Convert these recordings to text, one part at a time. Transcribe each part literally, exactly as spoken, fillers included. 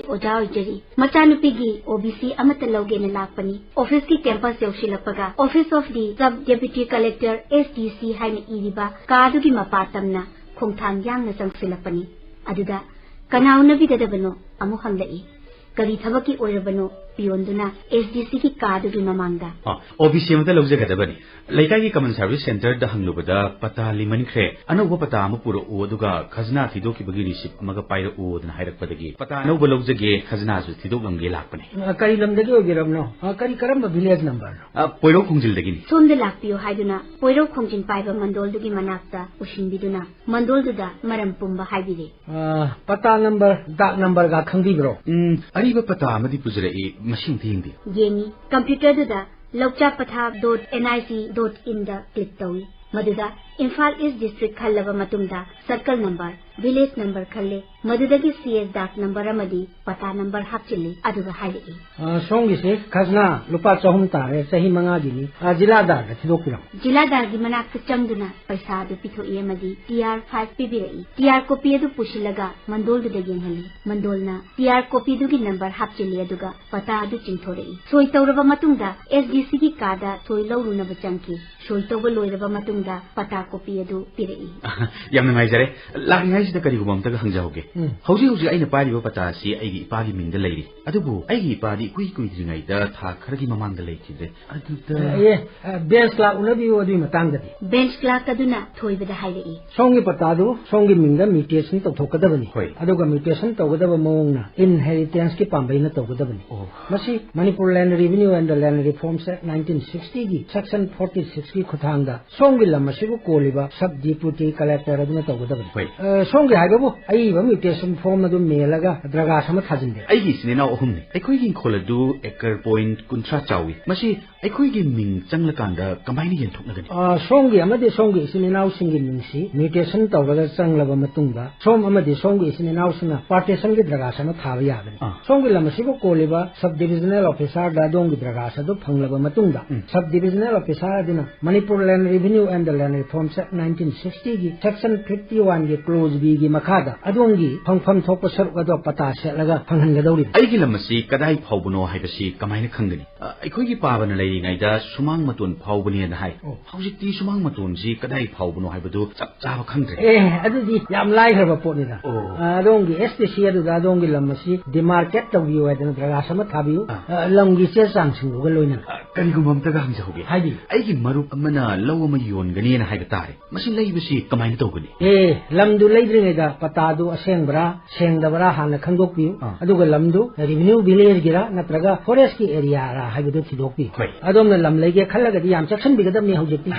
ꯑꯣꯖꯥ ꯑꯣꯏꯖꯔꯤ꯫ ꯃꯆꯥꯅꯨꯄꯤꯒꯤ ꯑꯣ ꯕꯤ ꯁꯤ ꯑꯃꯠꯇ ꯂꯧꯒꯦꯅ ꯂꯥꯛꯄꯅꯤ꯫ ꯑꯣꯐꯤꯁꯀꯤ campus ꯌꯧꯁꯤꯜꯂꯛꯄꯒ Office of the Sub Deputy Collector, S D C ꯍꯥꯏꯅ ꯏꯔꯤꯕ ꯀꯥꯗꯨꯒꯤ ꯃꯄꯥ ꯇꯝꯅ ꯈꯣꯡꯊꯥꯡ ꯌꯥꯡꯅ ꯆꯪꯁꯤꯜꯂꯛꯄꯅꯤ꯫ ꯑꯗꯨꯗ ꯀꯅꯥ ꯎꯅꯕꯤꯒꯗꯕꯅꯣ ꯑꯃꯨꯛ ꯍꯪꯂꯛꯏ꯫ ꯀꯔꯤ ꯊꯕꯛꯀꯤ ꯑꯣꯏꯔꯕꯅꯣ? ꯄꯤꯌꯣꯟꯗꯨꯅ S D C ꯒꯤ ꯀꯥꯗꯨꯒꯤ ꯃꯃꯥꯡꯗ꯫ ꯑ, ꯑꯣ ꯕꯤ ꯁꯤ ꯑꯃꯇ ꯂꯧꯖꯒꯗꯕꯅꯤ꯫ ꯂꯩꯀꯥꯏꯒꯤ Common Service Centreꯗ ꯍꯪꯂꯨꯕꯗ ꯄꯇꯥ ꯂꯤꯃꯟꯈ꯭ꯔꯦ, ꯑꯅꯧꯕ ꯄꯇꯥ ꯑꯃ ꯄꯨꯔꯛꯎ, ꯑꯗꯨꯒ ꯈꯖꯅꯥ ꯊꯤꯗꯣꯛꯈꯤꯕꯒꯤ ꯔꯤꯁꯤꯞ ꯑꯃꯒ ꯄꯥꯏꯔꯛꯎꯗꯅ ꯍꯥꯏꯔꯛꯄꯗꯒꯤ ꯄꯇꯥ ꯑꯅꯧꯕ ꯂꯧꯖꯒꯦ, ꯈꯖꯅꯥꯁꯨ ꯊꯤꯗꯣꯛꯂꯝꯒꯦ ꯂꯥꯛꯄꯅꯦ꯫ ꯑ, ꯀꯔꯤ ꯂꯝꯗꯒꯤ ꯑꯣꯏꯕꯤꯔꯕꯅꯣ? ꯑ, ꯀꯔꯤ, ꯀꯔꯝꯕ village numberꯅꯣ? ꯑ, ꯄꯣꯏꯔꯧ ꯈꯣꯡꯖꯤꯜꯗꯒꯤꯅꯤ꯫ ꯁꯣꯝꯗ ꯂꯥꯛꯄꯤꯌꯨ ꯍꯥꯏꯗꯨꯅ ꯄꯣꯏꯔꯧ ꯈꯣꯡꯖꯤꯟ ꯄꯥꯏꯕ ꯃꯟꯗꯣꯜꯗꯨꯒꯤ ꯃꯅꯥꯛꯇ ꯄꯨꯁꯤꯟꯕꯤꯗꯨꯅ ꯃꯟꯗꯣꯜꯗꯨꯗ ꯃꯔꯝ ꯄꯨꯝꯕ ꯍꯥꯏꯕꯤꯔꯦ꯫ ꯑ, ꯄꯇꯥ ꯅꯝꯕꯔ, ꯗꯥꯛ ꯅꯝꯕꯔꯒ ꯈꯪꯕꯤꯕ꯭ꯔꯣ? ꯎꯝ, ꯑꯔꯤꯕ ꯄꯇꯥ ꯑꯃꯗꯤ ꯄꯨꯖꯔꯛꯏ, ꯃꯁꯤ ꯑꯝꯇ ꯌꯦꯡꯕꯤꯌꯨ꯫ ꯌꯦꯡꯉꯤ꯫ ꯀꯝꯄ꯭ꯌꯨꯇꯔꯗꯨꯗ ꯂꯧꯆꯥ ꯄꯊꯥꯞ dot N I C dot inꯗ click ꯇꯧꯏ꯫ ꯃꯗꯨꯗ ꯏꯝꯐꯥꯜ East District ꯈꯜꯂꯕ ꯃꯇꯨꯡꯗ circle number, village number ꯈꯜꯂꯦ꯫ ꯃꯗꯨꯗꯒꯤ C S ꯗꯥꯛ ꯅꯝꯕꯔ ꯑꯃꯗꯤ ꯄꯇꯥ ꯅꯝꯕꯔ ꯍꯥꯞꯆꯤꯜꯂꯤ, ꯑꯗꯨꯒ ꯍꯥꯏꯔꯛꯏ꯫ ꯑ, ꯁꯣꯝꯒꯤꯁꯦ ꯈꯖꯅꯥ ꯂꯨꯄꯥ ꯆꯍꯨꯝ ꯇꯥꯔꯦ, ꯆꯍꯤ ꯃꯉꯥꯒꯤꯅꯤ꯫ ꯑ, ꯖꯤꯂꯥꯗꯥꯔꯗ ꯊꯤꯗꯣꯛꯄꯤꯔꯝꯃꯨ꯫ ꯖꯤꯂꯥꯗꯥꯔꯒꯤ ꯃꯅꯥꯛꯇ ꯆꯪꯗꯨꯅ ꯄꯩꯁꯥ ꯑꯗꯨ ꯄꯤꯊꯣꯛꯏ ꯑꯃꯗꯤ T R five ꯄꯤꯕꯤꯔꯛꯏ꯫ T R copy ꯑꯗꯨ ꯄꯨꯁꯤꯜꯂꯒ ꯃꯟꯗꯣꯜꯗꯨꯗ ꯌꯦꯡꯍꯜꯂꯤ꯫ ꯃꯟꯗꯣꯜꯅ T R copyꯗꯨꯒꯤ ꯅꯝꯕꯔ ꯍꯥꯞꯆꯤꯜꯂꯤ, ꯑꯗꯨꯒ ꯄꯇꯥ ꯑꯗꯨ ꯆꯤꯡꯊꯣꯔꯛꯏ꯫ ꯁꯣꯏ ꯇꯧꯔꯕ ꯃꯇꯨꯡꯗ S D Cꯒꯤ ꯀꯥꯗ ꯁꯣꯏ ꯂꯧꯔꯨꯅꯕ ꯆꯪꯈꯤ꯫ ꯁꯣꯏ ꯇꯧꯕ ꯂꯣꯏꯔꯕ ꯃꯇꯨꯡꯗ ꯄꯇꯥ copy ꯑꯗꯨ ꯄꯤꯔꯛꯏ꯫ ꯌꯥꯝ ꯅꯨꯡꯉꯥꯏꯖꯔꯦ꯫ ꯂꯥꯛꯂꯤꯉꯩꯁꯤꯗ ꯀꯔꯤꯒꯨꯝꯕ ꯑꯝꯇꯒ ꯍꯪꯖꯍꯧꯒꯦ꯫ ꯎꯝ꯫ ꯍꯧꯖꯤꯛ ꯍꯧꯖꯤꯛ ꯑꯩꯅ ꯄꯥꯏꯔꯤꯕ ꯄꯇꯥ ꯑꯁꯤ ꯑꯩꯒꯤ ꯏꯄꯥꯒꯤ ꯃꯤꯡꯗ ꯂꯩꯔꯤ, ꯑꯗꯨꯕꯨ ꯑꯩꯒꯤ ꯏꯄꯥꯗꯤ ꯏꯀꯨꯏ ꯀꯨꯏꯗ꯭ꯔꯤꯉꯩꯗ ꯊꯥ ꯈꯔꯒꯤ ꯃꯃꯥꯡꯗ ꯂꯩꯈꯤꯗ꯭ꯔꯦ꯫ ꯑꯗꯨꯗ ꯑꯦ, ꯑ, bench clerk ꯎꯅꯕꯤꯌꯨ ꯑꯗꯨꯒꯤ ꯃꯇꯥꯡꯗꯗꯤ꯫ Bench clerk ꯑꯗꯨꯅ ꯊꯣꯏꯕꯗ ꯍꯥꯏꯔꯛꯏ꯫ ꯁꯣꯝꯒꯤ ꯄꯇꯥꯗꯨ ꯁꯣꯝꯒꯤ ꯃꯤꯡꯗ mutation ꯇꯧꯊꯣꯛꯀꯗꯕꯅꯤ꯫ ꯍꯣꯏ꯫ ꯑꯗꯨꯒ mutation ꯇꯧꯒꯗꯕ ꯃꯑꯣꯡꯅ inheritanceꯀꯤ ꯄꯥꯝꯕꯩꯅ ꯇꯧꯒꯗꯕꯅꯤ꯫ ꯑꯣ꯫ ꯃꯁꯤ Manipur Land Revenue and the Land Reforms Act nineteen sixtyꯒꯤ section forty sixꯀꯤ ꯈꯨꯠꯊꯥꯡꯗ ꯁꯣꯝꯒꯤ ꯂꯝ ꯑꯁꯤꯕꯨ ꯀꯣꯜꯂꯤꯕ sub deputy collector ꯑꯗꯨꯅ ꯇꯧꯒꯗꯕꯅꯤ꯫ ꯍꯣꯏ꯫ ꯑ, ꯁꯣꯝꯒꯤ ꯍꯥꯏꯕꯕꯨ ꯑꯏꯕ mutation form ꯑꯗꯨ ꯃꯦꯜꯂꯒ ꯗ꯭ꯔꯒꯥꯁ ꯑꯃ ꯊꯥꯖꯤꯟꯕꯤꯔꯣ꯫ ꯑꯩꯒꯤ ꯏꯆꯤꯟ ꯏꯅꯥꯎ ꯑꯍꯨꯝꯅꯤ꯫ ꯑꯩꯈꯣꯏꯒꯤ ꯏꯪꯈꯣꯜ ꯑꯗꯨ acre point ꯀꯨꯟꯊ꯭ꯔꯥ ꯆꯥꯎꯏ꯫ ꯃꯁꯤ ꯑꯩꯈꯣꯏꯒꯤ ꯃꯤꯡ ꯆꯪꯂꯀꯥꯟꯗ ꯀꯃꯥꯏꯅ ꯌꯦꯟꯊꯣꯛꯅꯒꯅꯤ? ꯑ, ꯁꯣꯝꯒꯤ ꯑꯃꯗꯤ ꯁꯣꯝꯒꯤ ꯏꯆꯤꯟ ꯏꯅꯥꯎꯁꯤꯡꯒꯤ ꯃꯤꯡꯁꯤ mutation ꯇꯧꯔꯒ ꯆꯪꯂꯕ ꯃꯇꯨꯡꯗ ꯁꯣꯝ ꯑꯃꯗꯤ ꯁꯣꯝꯒꯤ ꯏꯆꯤꯟ ꯏꯅꯥꯎꯁꯤꯡꯅ partitionꯒꯤ ꯗ꯭ꯔꯒꯥꯁ ꯑꯃ ꯊꯥꯕ ꯌꯥꯒꯅꯤ꯫ ꯑꯥ꯫ ꯁꯣꯝꯒꯤ ꯂꯝ ꯑꯁꯤꯕꯨ ꯀꯣꯜꯂꯤꯕ sub divisional officerꯗ ꯑꯗꯣꯝꯒꯤ ꯗ꯭ꯔꯒꯥꯁ ꯑꯗꯨ ꯐꯪꯂꯕ ꯃꯇꯨꯡꯗ, ꯎꯝ꯫ Sub divisional officer ꯑꯗꯨꯅ Manipur Land Revenue and the Land Reform nineteen ꯁꯤꯛꯁꯇꯤꯒꯤ section fifty oneꯒꯤ clause Bꯒꯤ ꯃꯈꯥꯗ ꯑꯗꯣꯝꯒꯤ ꯐꯪꯐꯝ ꯊꯣꯛꯄ ꯁꯔꯨꯛ ꯑꯗꯣ ꯄꯇꯥ ꯁꯦꯠꯂꯒ ꯐꯪꯍꯟꯒꯗꯧꯔꯤꯕꯅꯤ꯫ ꯑꯩꯒꯤ ꯂꯝ ꯑꯁꯤ ꯀꯗꯥꯏ ꯐꯥꯎꯕꯅꯣ ꯍꯥꯏꯕꯁꯤ ꯀꯃꯥꯏꯅ ꯈꯪꯒꯅꯤ? ꯑ, ꯑꯩꯈꯣꯏꯒꯤ ꯄꯥꯕꯅ ꯂꯩꯔꯤꯉꯩꯗ ꯁꯨꯃꯥꯡ ꯃꯇꯣꯟ ꯐꯥꯎꯕꯅꯦꯅ ꯍꯥꯏ꯫ ꯑꯣ꯫ ꯍꯧꯖꯤꯛꯇꯤ ꯁꯨꯃꯥꯡ ꯃꯇꯣꯟꯁꯤ ꯀꯗꯥꯏ ꯐꯥꯎꯕꯅꯣ ꯍꯥꯏꯕꯗꯨ ꯆꯞ ꯆꯥꯕ ꯈꯪꯗ꯭ꯔꯦ꯫ ꯑꯦ, ꯑꯗꯨꯗꯤ ꯌꯥꯝ ꯂꯥꯏꯈ꯭ꯔꯕ ꯄꯣꯠꯅꯤꯗ꯫ ꯑꯣ꯫ ꯑ, ꯑꯗꯣꯝꯒꯤ STC ꯑꯗꯨꯗ ꯑꯗꯣꯝꯒꯤ ꯂꯝ ꯑꯁꯤ demarcate ꯇꯧꯕꯤꯌꯨ ꯍꯥꯏꯗꯅ ꯗꯔꯈꯥꯁ ꯑꯃ ꯊꯥꯕꯤꯌꯨ꯫ ꯑ꯫ ꯑ, ꯂꯝꯒꯤ ꯆꯦ ꯆꯥꯡꯁꯤꯡꯗꯨꯒ ꯂꯣꯏꯅꯅ꯫ ꯑ, ꯀꯔꯤꯒꯨꯝꯕ ꯑꯝꯇꯒ ꯍꯪꯖꯍꯧꯒꯦ꯫ ꯍꯥꯏꯕꯤꯌꯨ꯫ ꯑꯩꯒꯤ ꯃꯔꯨꯞ ꯑꯃꯅ ꯂꯧ ꯑꯃ ꯌꯣꯟꯒꯅꯤꯅ ꯍꯥꯏꯕ ꯇꯥꯔꯦ꯫ ꯃꯁꯤ ꯂꯩꯕꯁꯤ ꯀꯃꯥꯏꯅ ꯇꯧꯒꯅꯤ? ꯑꯦ, ꯂꯝꯗꯨ ꯂꯩꯗ꯭ꯔꯤꯉꯩꯗ ꯄꯇꯥꯗꯨ ꯑꯁꯦꯡꯕꯔꯥ, ꯁꯦꯡꯗꯕꯔꯥ ꯍꯥꯟꯅ ꯈꯪꯗꯣꯛꯄꯤꯌꯨ꯫ ꯑꯥ꯫ ꯑꯗꯨꯒ ꯂꯝꯗꯨ revenue villageꯒꯤꯔꯥ ꯅꯠꯇ꯭ꯔꯒ forestꯀꯤ areaꯔꯥ ꯍꯥꯏꯕꯗꯨ ꯊꯤꯗꯣꯛꯄꯤꯌꯨ꯫ ꯍꯣꯏ꯫ ꯑꯗꯣꯝꯅ ꯂꯝ ꯂꯩꯒꯦ ꯈꯜꯂꯒꯗꯤ ꯌꯥꯝ ꯆꯦꯛꯁꯤꯟꯕꯤꯒꯗꯕꯅꯤ ꯍꯧꯖꯤꯛꯇꯤ꯫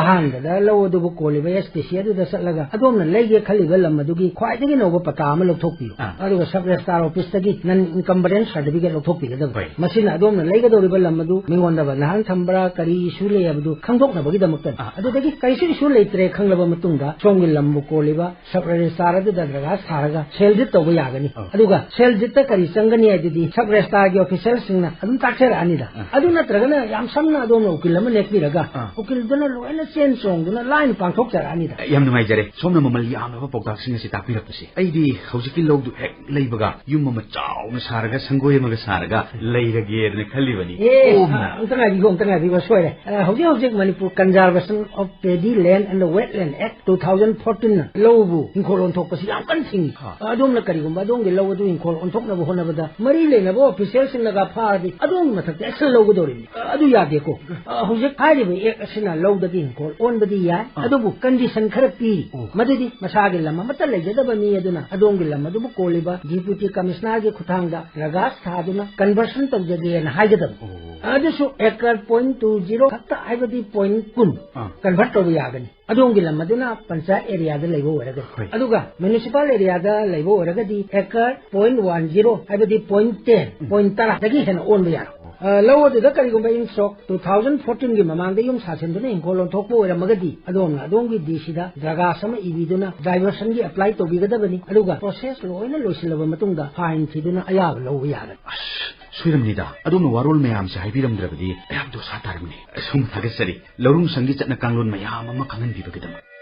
ꯑꯍꯥꯟꯕꯗ ꯂꯧ ꯑꯗꯨꯕꯨ ꯀꯣꯜꯂꯤꯕ STC ꯑꯗꯨꯗ ꯆꯠꯂꯒ ꯑꯗꯣꯝꯅ ꯂꯩꯒꯦ ꯈꯜꯂꯤꯕ ꯂꯝ ꯑꯗꯨꯒꯤ ꯈ꯭ꯋꯥꯏꯗꯒꯤ ꯅꯧꯕ ꯄꯇꯥ ꯑꯃ ꯂꯧꯊꯣꯛꯄꯤꯌꯨ꯫ ꯑꯥ꯫ ꯑꯗꯨꯒ sub registrar officeꯇꯒꯤ non encumbrance certificate ꯂꯧꯊꯣꯛꯄꯤꯒꯗꯕꯅꯤ꯫ ꯍꯣꯏ꯫ ꯃꯁꯤꯅ ꯑꯗꯣꯝꯅ ꯂꯩꯒꯗꯧꯔꯤꯕ ꯂꯝ ꯑꯗꯨ ꯃꯤꯉꯣꯟꯗ ꯕꯟꯙꯥꯟ ꯊꯝꯕ꯭ꯔꯥ, ꯀꯔꯤ issue ꯂꯩ ꯍꯥꯏꯕꯗꯨ ꯈꯪꯗꯣꯛꯅꯕꯒꯤꯗꯃꯛꯇꯅꯤ꯫ ꯑꯥ꯫ ꯑꯗꯨꯗꯒꯤ ꯀꯔꯤꯁꯨ issue ꯂꯩꯇ꯭ꯔꯦ ꯈꯪꯂꯕ ꯃꯇꯨꯡꯗ ꯁꯣꯝꯒꯤ ꯂꯝꯕꯨ ꯀꯣꯜꯂꯤꯕ sub registrar ꯑꯗꯨꯗ ꯗꯔꯈꯥꯁ ꯊꯥꯔꯒ seal deed ꯇꯧꯕ ꯌꯥꯒꯅꯤ꯫ ꯑꯥ꯫ ꯑꯗꯨꯒ seal deedꯇ ꯀꯔꯤ ꯆꯪꯒꯅꯤ ꯍꯥꯏꯗꯨꯗꯤ sub registrarꯒꯤ officialꯁꯤꯡꯅ ꯑꯗꯨꯝ ꯇꯥꯛꯆꯔꯛꯑꯅꯤꯗ꯫ ꯑꯥ꯫ ꯑꯗꯨ ꯅꯠꯇ꯭ꯔꯒꯅ ꯌꯥꯝ ꯁꯝꯅ ꯑꯗꯣꯝꯅ ꯎꯀꯤꯜ ꯑꯃ ꯅꯦꯛꯄꯤꯔꯒ ꯑꯥ꯫ ꯎꯀꯤꯜꯗꯨꯅ ꯂꯣꯏꯅ ꯆꯦꯟ ꯆꯣꯡꯗꯨꯅ ꯂꯥꯏꯅ ꯄꯥꯡꯊꯣꯛꯆꯔꯛꯑꯅꯤꯗ꯫ ꯌꯥꯝ ꯅꯨꯡꯉꯥꯏꯖꯔꯦ ꯁꯣꯝꯅ ꯃꯃꯜ ꯌꯥꯝꯂꯕ ꯄꯥꯎꯇꯥꯛꯁꯤꯡ ꯑꯁꯤ ꯇꯥꯛꯄꯤꯔꯛꯄꯁꯦ꯫ ꯑꯩꯗꯤ ꯍꯧꯖꯤꯛꯀꯤ ꯂꯧꯗꯨ ꯍꯦꯛ ꯂꯩꯕꯒ ꯌꯨꯝ ꯑꯃ ꯆꯥꯎꯅ ꯁꯥꯔꯒ ꯁꯪꯒꯣꯏ ꯑꯃꯒ ꯁꯥꯔꯒ ꯂꯩꯔꯒꯦꯅ ꯈꯜꯂꯤꯕꯅꯤ꯫ ꯑꯦ, ꯑꯣ, ꯑ, ꯑꯝꯇ ꯉꯥꯏꯕꯤꯈꯣ, ꯑꯝꯇ ꯉꯥꯏꯕꯤꯈꯣ, ꯁꯣꯏꯔꯦ꯫ ꯑ, ꯍꯧꯖꯤꯛ ꯍꯧꯖꯤꯛ Manipur Conservation of Paddy Land and Wetland Act two thousand fourteenꯅ ꯂꯧꯕꯨ ꯍꯤꯡꯈꯣꯜ ꯑꯣꯟꯊꯣꯛꯄꯁꯤ ꯌꯥꯝ ꯀꯟꯅ ꯊꯤꯡꯏ꯫ ꯍꯥ꯫ ꯑ, ꯑꯗꯣꯝꯅ ꯀꯔꯤꯒꯨꯝꯕ ꯑꯗꯣꯝꯒꯤ ꯂꯧ ꯑꯗꯨ ꯍꯤꯡꯈꯣꯜ ꯑꯣꯟꯊꯣꯛꯅꯕ ꯍꯣꯠꯅꯕꯗ ꯃꯔꯤ ꯂꯩꯅꯕ officialꯁꯤꯡꯅꯒ ꯐꯥꯔꯗꯤ ꯑꯗꯣꯝꯒꯤ ꯃꯊꯛꯇ action ꯂꯧꯒꯗꯧꯔꯤꯕꯅꯤ꯫ ꯑ, ꯑꯗꯨ ꯌꯥꯗꯦꯀꯣ꯫ ꯑ, ꯍꯧꯖꯤꯛ ꯍꯥꯏꯔꯤꯕ act ꯑꯁꯤꯅ ꯂꯧꯗꯗꯤ ꯍꯤꯡꯈꯣꯜ ꯑꯣꯟꯕꯗꯤ ꯌꯥꯏ, ꯑꯥ꯫ ꯑꯗꯨꯕꯨ condition ꯈꯔ ꯄꯤꯔꯤ꯫ ꯑꯣ꯫ ꯃꯗꯨꯗꯤ ꯃꯁꯥꯒꯤ ꯂꯝ ꯑꯃꯠꯇ ꯂꯩꯖꯗꯕ ꯃꯤ ꯑꯗꯨꯅ ꯑꯗꯣꯝꯒꯤ ꯂꯝ ꯑꯗꯨꯕꯨ ꯀꯣꯜꯂꯤꯕ Deputy Commissionerꯒꯤ ꯈꯨꯠꯊꯥꯡꯗ ꯗꯔꯈꯥꯁ ꯊꯥꯗꯨꯅ conversion ꯇꯧꯖꯒꯦꯅ ꯍꯥꯏꯒꯗꯕꯅꯤ꯫ ꯑꯣ꯫ ꯑꯗꯨꯁꯨ acre point two zero ꯈꯛꯇ, ꯍꯥꯏꯕꯗꯤ point ꯀꯨꯟ ꯑꯥ꯫ convert ꯇꯧꯕ ꯌꯥꯒꯅꯤ꯫ ꯑꯗꯣꯝꯒꯤ ꯂꯝ ꯑꯗꯨꯅ ꯄꯟꯆꯥꯌꯠ areaꯗ ꯂꯩꯕ ꯑꯣꯏꯔꯒꯗꯤ꯫ ꯍꯣꯏ꯫ ꯑꯗꯨꯒ municipal areaꯗ ꯂꯩꯕ ꯑꯣꯏꯔꯒꯗꯤ acre point one zero, ꯍꯥꯏꯕꯗꯤ point ten, ꯎꯝ꯫ Point ꯇꯔꯥꯗꯒꯤ ꯍꯦꯟꯅ ꯑꯣꯟꯕ ꯌꯥꯔꯣꯏ꯫ ꯑ, ꯂꯧ ꯑꯗꯨꯗ ꯀꯔꯤꯒꯨꯝꯕ ꯏꯪ ꯁꯣꯛ two thousand fourteenꯒꯤ ꯃꯃꯥꯡꯗ ꯌꯨꯝ ꯁꯥꯁꯤꯟꯗꯨꯅ ꯏꯪꯈꯣꯜ ꯑꯣꯟꯊꯣꯛꯄ ꯑꯣꯏꯔꯝꯃꯒꯗꯤ ꯑꯗꯣꯝꯅ ꯑꯗꯣꯝꯒꯤ DCꯗ ꯗꯔꯈꯥꯁ ꯑꯃ ꯏꯕꯤꯗꯨꯅ diversionꯒꯤ apply ꯇꯧꯕꯤꯒꯗꯕꯅꯤ꯫ ꯑꯗꯨꯒ process ꯂꯣꯏꯅ ꯂꯣꯏꯁꯤꯜꯂꯕ ꯃꯇꯨꯡꯗ fine ꯊꯤꯗꯨꯅ ꯑꯌꯥꯕ ꯂꯧꯕ ꯌꯥꯒꯅꯤ꯫ ꯑꯁ, ꯁꯣꯏꯔꯝꯅꯤꯗ, ꯑꯗꯣꯝꯅ ꯋꯥꯔꯣꯜ ꯃꯌꯥꯝꯁꯦ ꯍꯥꯏꯕꯤꯔꯝꯗ꯭ꯔꯕꯗꯤ ꯑꯩꯍꯥꯛ ꯗꯣꯁꯥ ꯇꯥꯔꯝꯅꯤ꯫ ꯑꯁꯨꯝ ꯊꯥꯒꯠꯆꯔꯤ, ꯂꯧꯔꯨꯡ ꯁꯪꯒꯤ ꯆꯠꯅ ꯀꯥꯡꯂꯣꯟ ꯃꯌꯥꯝ ꯑꯃ ꯈꯪꯍꯟꯕꯤꯕꯒꯤꯗꯃꯛ꯫